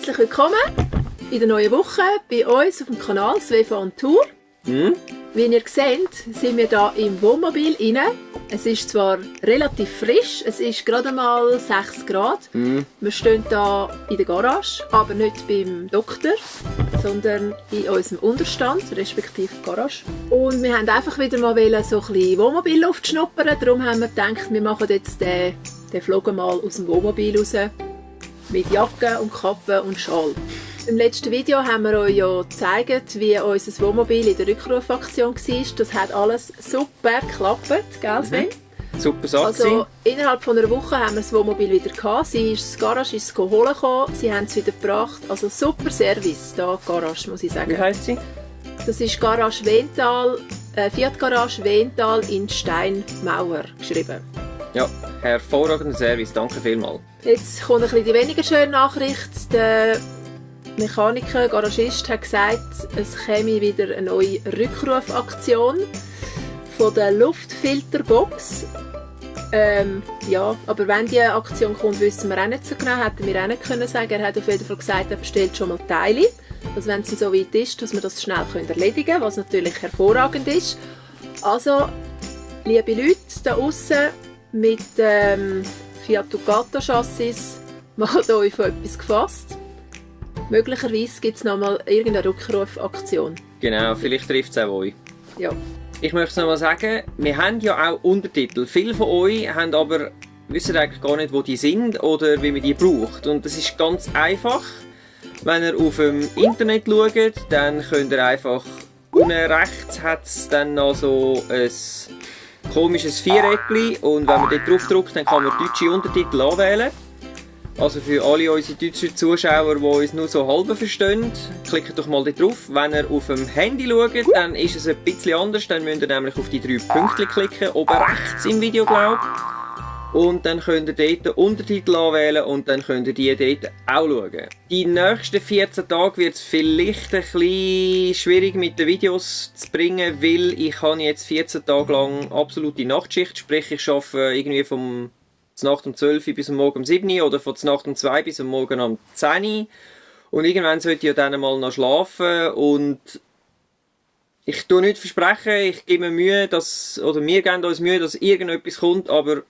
Herzlich willkommen in der neuen Woche bei uns auf dem Kanal «Svefa on Tour». Wie ihr seht, sind wir hier im Wohnmobil rein. Es ist zwar relativ frisch, es ist gerade mal 6 Grad. Wir stehen hier in der Garage, aber nicht beim Doktor, sondern in unserem Unterstand, respektive Garage. Und wir wollten einfach wieder mal so ein bisschen Wohnmobilluft schnuppern. Darum haben wir gedacht, wir machen jetzt den Vlog mal aus dem Wohnmobil raus. Mit Jacke und Kappe und Schal. Im letzten Video haben wir euch ja gezeigt, wie unser Wohnmobil in der Rückrufaktion war. Das hat alles super geklappt, gell Sven? Super Sache. Also innerhalb von einer Woche haben wir das Wohnmobil wieder gehabt. Sie ist das Garage ist es holen gekommen, sie haben es wieder gebracht. Also super Service hier, Garage, muss ich sagen. Wie heisst sie? Das ist Garage Wental, Fiat Garage Wental in Steinmauer geschrieben. Ja, hervorragender Service, danke vielmals. Jetzt kommt ein bisschen die weniger schöne Nachricht. Der Mechaniker, Garagist hat gesagt, es käme wieder eine neue Rückrufaktion von der Luftfilterbox. Ja, aber wenn die Aktion kommt, wissen wir auch nicht so genau. Hätten wir auch nicht können sagen. Er hat auf jeden Fall gesagt, er bestellt schon mal Teile. Also wenn es so weit ist, dass wir das schnell erledigen können, was natürlich hervorragend ist. Also, liebe Leute da außen mit Fiat Ducato Chassis, macht euch auf etwas gefasst. Möglicherweise gibt es noch mal irgendeine Rückrufaktion. Genau, vielleicht trifft es auch euch. Ja. Ich möchte es noch mal sagen, wir haben ja auch Untertitel. Viele von euch haben aber, wissen eigentlich gar nicht, wo die sind oder wie man die braucht. Und das ist ganz einfach. Wenn ihr auf dem Internet schaut, dann könnt ihr einfach, unten rechts hat es dann noch so ein komisches Viereckchen und wenn man dort drauf drückt, dann kann man deutsche Untertitel anwählen. Also für alle unsere deutschen Zuschauer, die uns nur so halb verstehen, klickt doch mal dort drauf. Wenn ihr auf dem Handy schaut, dann ist es ein bisschen anders. Dann müsst ihr nämlich auf die 3 Punkte klicken, oben rechts im Video, glaube ich. Und dann könnt ihr dort den Untertitel anwählen und dann könnt ihr die dort auch schauen. Die nächsten 14 Tage wird es vielleicht ein bisschen schwierig mit den Videos zu bringen, weil ich habe jetzt 14 Tage lang absolute Nachtschicht, sprich ich arbeite irgendwie vom Nacht um 12 Uhr bis am Morgen um 7 Uhr oder von Nacht um 2 bis am Morgen um 10 Uhr. Und irgendwann sollte ich ja dann mal noch schlafen und ich tue nicht versprechen, ich gebe mir Mühe, oder wir geben uns Mühe, dass irgendetwas kommt, aber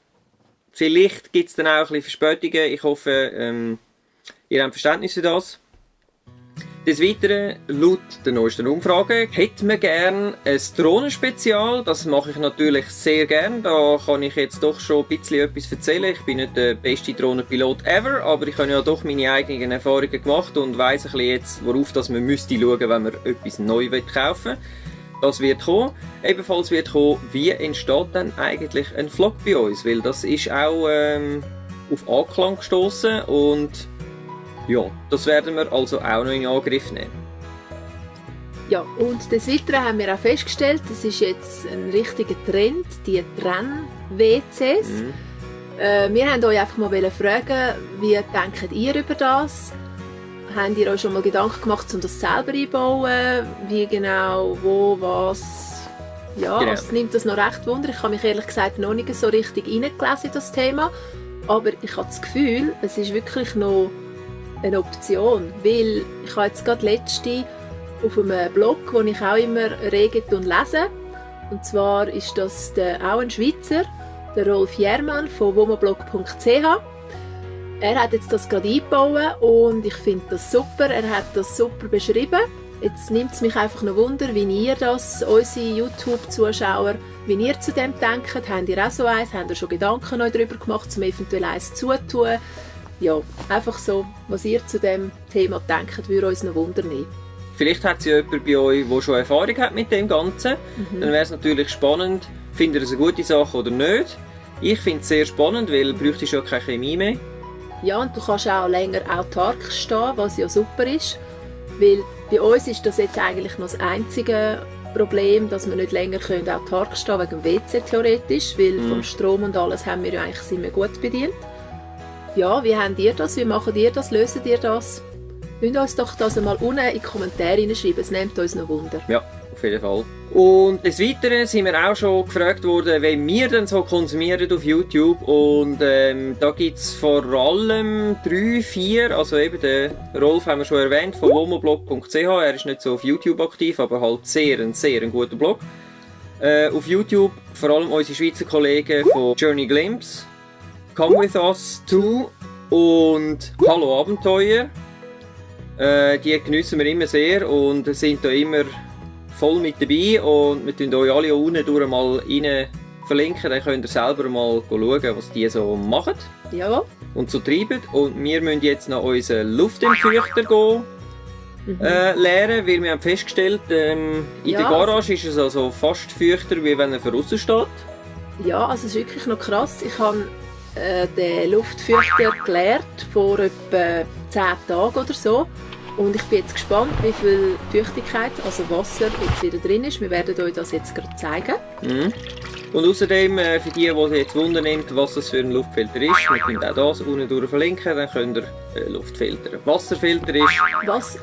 vielleicht gibt es dann auch ein bisschen Verspätungen. Ich hoffe, ihr habt Verständnis für das. Des Weiteren, laut der neuesten Umfrage, hätten wir gerne ein Drohnenspezial. Das mache ich natürlich sehr gerne. Da kann ich jetzt doch schon ein bisschen etwas erzählen. Ich bin nicht der beste Drohnenpilot ever, aber ich habe ja doch meine eigenen Erfahrungen gemacht und weiss ein bisschen jetzt, worauf das man müsste schauen, wenn man etwas neu kaufen will. Das wird kommen. Ebenfalls wird kommen, wie entsteht dann eigentlich ein Vlog bei uns, weil das ist auch auf Anklang gestoßen und ja, das werden wir also auch noch in Angriff nehmen. Ja, und des Weiteren haben wir auch festgestellt, das ist jetzt ein richtiger Trend, die Trenn-WCs. Wir wollten euch einfach mal fragen, wie denkt ihr über das? Habt ihr euch schon mal Gedanken gemacht, um das selber einzubauen? Wie genau, wo, was? Ja, genau. Also, es nimmt das noch recht Wunder. Ich habe mich ehrlich gesagt noch nicht so richtig reingelesen in das Thema. Aber ich habe das Gefühl, es ist wirklich noch eine Option. Weil ich habe jetzt gerade letzte auf einem Blog, den ich auch immer rege und lese. Und zwar ist das auch ein Schweizer, der Rolf Jermann von womoblog.ch. Er hat jetzt das gerade eingebaut und ich finde das super. Er hat das super beschrieben. Jetzt nimmt es mich einfach noch Wunder, wie ihr das, unsere YouTube-Zuschauer, wie ihr zu dem denkt. Habt ihr auch so eins? Habt ihr schon Gedanken darüber gemacht, um eventuell eins zutun? Ja, einfach so, was ihr zu dem Thema denkt, würde uns noch Wunder nehmen. Vielleicht hat es ja jemand bei euch, der schon Erfahrung hat mit dem Ganzen. Dann wäre es natürlich spannend, findet ihr es eine gute Sache oder nicht. Ich finde es sehr spannend, weil du bräuchtest ja keine Chemie mehr. Ja, und du kannst auch länger autark stehen, was ja super ist. Weil bei uns ist das jetzt eigentlich noch das einzige Problem, dass wir nicht länger autark stehen können, wegen dem WC theoretisch, weil vom Strom und alles haben wir ja eigentlich sind wir gut bedient. Ja, wie habt ihr das? Wie macht ihr das? Löst ihr das? Könnt uns doch das einmal unten in die Kommentare hineinschreiben, es nimmt uns noch Wunder. Ja, auf jeden Fall. Und des Weiteren sind wir auch schon gefragt worden, wie wir denn so konsumieren auf YouTube. Und da gibt es vor allem 3, 4, also eben den Rolf haben wir schon erwähnt, von womoblog.ch. Er ist nicht so auf YouTube aktiv, aber halt ein sehr guter Blog. Auf YouTube vor allem unsere Schweizer Kollegen von Journey Glimpse, Come With Us 2 und Hallo Abenteuer. Die geniessen wir immer sehr und sind da immer voll mit dabei und wir tun euch alle unten durch mal rein verlinken, dann könnt ihr selber mal schauen, was die so machen und so treiben. Und wir müssen jetzt noch unseren Luftentfeuchter gehen, leeren, weil wir haben festgestellt, in der Garage ist es also fast feuchter, wie wenn er draussen steht. Ja, also es ist wirklich noch krass. Ich habe den Luftfeuchter geleert vor etwa 10 Tagen oder so. Und ich bin jetzt gespannt, wie viel Feuchtigkeit, also Wasser, jetzt wieder drin ist. Wir werden euch das jetzt gerade zeigen. Und außerdem, für die jetzt Wunder nimmt, was das für ein Luftfilter ist, wir können auch das unten durch verlinken, dann könnt ihr Luftfilter. Wasserfilter ist...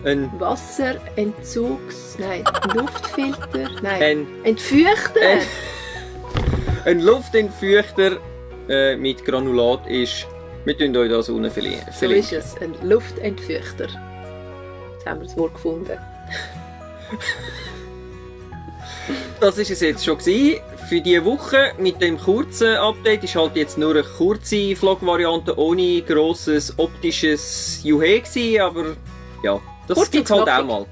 Ein Wasserentzugs... Nein, ein Luftfilter... Nein, Entfeuchter! Ein Luftentfeuchter mit Granulat ist... Wir tun euch das unten verlinken. So ist es, ein Luftentfeuchter. Jetzt haben wir das Wort gefunden. Das war es jetzt schon für diese Woche. Mit dem kurzen Update ist halt jetzt nur eine kurze Vlog-Variante ohne grosses optisches Juhe gewesen, aber ja, das gibt es halt auch mal.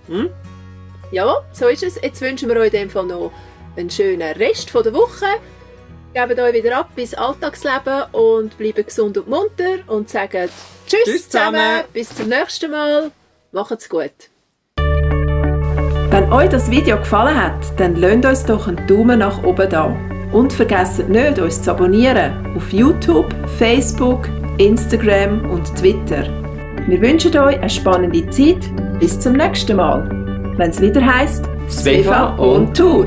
Ja, so ist es. Jetzt wünschen wir euch in dem Fall noch einen schönen Rest der Woche. Geben euch wieder ab ins Alltagsleben und bleiben gesund und munter und sagen Tschüss zusammen, bis zum nächsten Mal. Macht's gut. Wenn euch das Video gefallen hat, dann lasst uns doch einen Daumen nach oben da. Und vergesst nicht, uns zu abonnieren auf YouTube, Facebook, Instagram und Twitter. Wir wünschen euch eine spannende Zeit. Bis zum nächsten Mal, wenn es wieder heisst Svefa on Tour.